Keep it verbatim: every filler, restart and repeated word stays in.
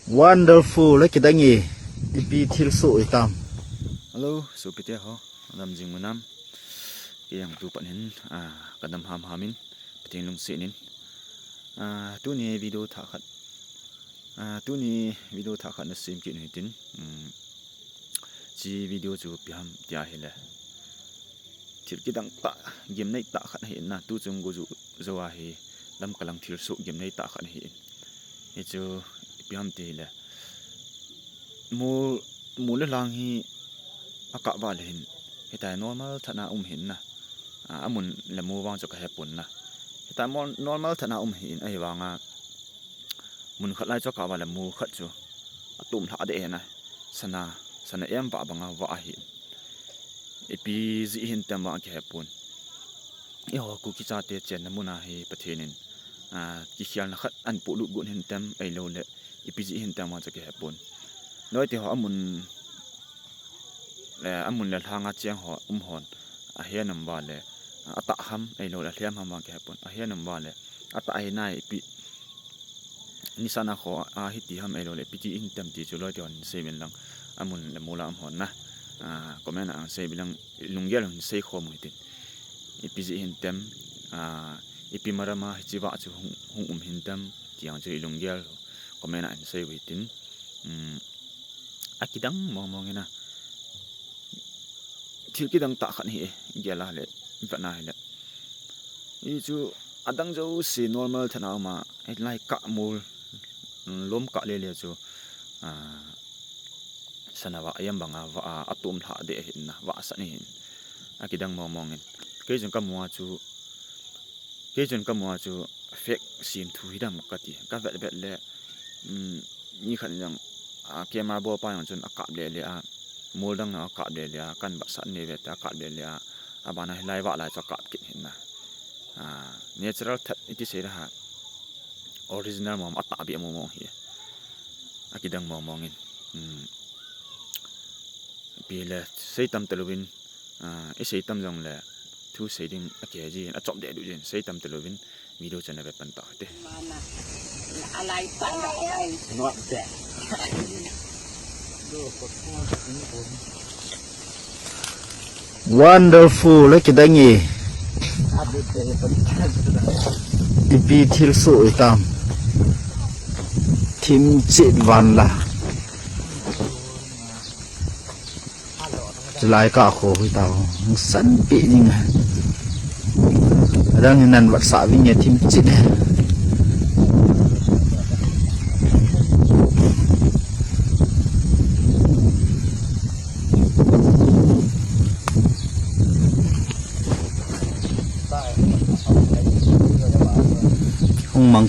Wonderful, le kidang e. Ipi thilsoh itam. Hello, sopite ho. Dam jing u nam? Kei jong tu pan hin, ah, kadam hamham in, Pathen lungset in. Ah, tuni video thah khat. Ah, tuni video thah khat na sem kit u hitin. Um, chi video chu ipi ham tia hile, thil kidang tah, gimnei tah khat ahi in na, tu chung go jou, jou a hi, lamkai lang thilsoh gimnei tah khat ahi in. Hichu ipi ham ti hile, mol, mol le lhang hi akap uva le hin, hitia normal tah a um ahi in na. Ah, amun le mol vang chu kahepon na. Hitia mol, normal tah a um ahi in, ahivanga mun khat lai chu akap uva le mol khat chu atom lhah deh ahi na. Sana, sana em vah banga vah ahi in. Ipi jeh hintem vang kihepon. Eiho Kuki chate chenna mun a hi Pathen in, ah, kikhelna khat ahin polut got hintem, ahilou le ipi jeh hintem vang chu kihepon. Loite ho amun, eh, amun le lhang a cheng ho um hon ahen um uva le, ah, atah ham, ahilou le alhem ham vang kihepon. Ahen um uva le atah ahi nai, ipi nisa na kho a hiti ham, ahilou le ipi jeh hintem ti chu loite hon hin sei uvin lang, amun le mol a um hon na. Ah, comment a hin sei uvin lang, ilunggel u hin sei khom u hitin. Ipi jeh hintem, ah, ipi maram a hiche vah chu hung, hung um hintem, ti jong chu ilunggel u comment a hin sei u hitin. Um, akidang mong mong in na. Thil kidang tah khat ahi e, gel a le, vet na hile. Hichu adang jouse normal tah a um a, hilai kah mol, lom kah le le chu, ah, sana vah em banga vah a, atom lhah deh ahi in na, vahsat ahi in. Akidang mong mong in. Kei chun kamu a chu, kei chun kamu a chu fake sem thu hidam kati. Kavet vet le, um, mi khat in jong, ah, camera bolpa jong chun akap le le a, mol dang a akap le le a, kan vahsat nei ve tia akap le le a, abana hilai vah lai chu akap kit ahi in na. Ah, natural tah iti sei le ha, original mong mong, atahbeh mong mong ahi. Akidang mong mong in. Um, ipi le sei tam talou vin, ah, isei tam jong le thu sei ding akihe jin, achop deh deh jin, sei tam talou vin video chu na ve pan tau hite. Wonderful, le kidang e. Ipi thilsoh itam. Thimchet van la. Chulai kah kho hi tao, hung san pi ding. Adang hin nan vahsah vinge, thimchet. Hung mang.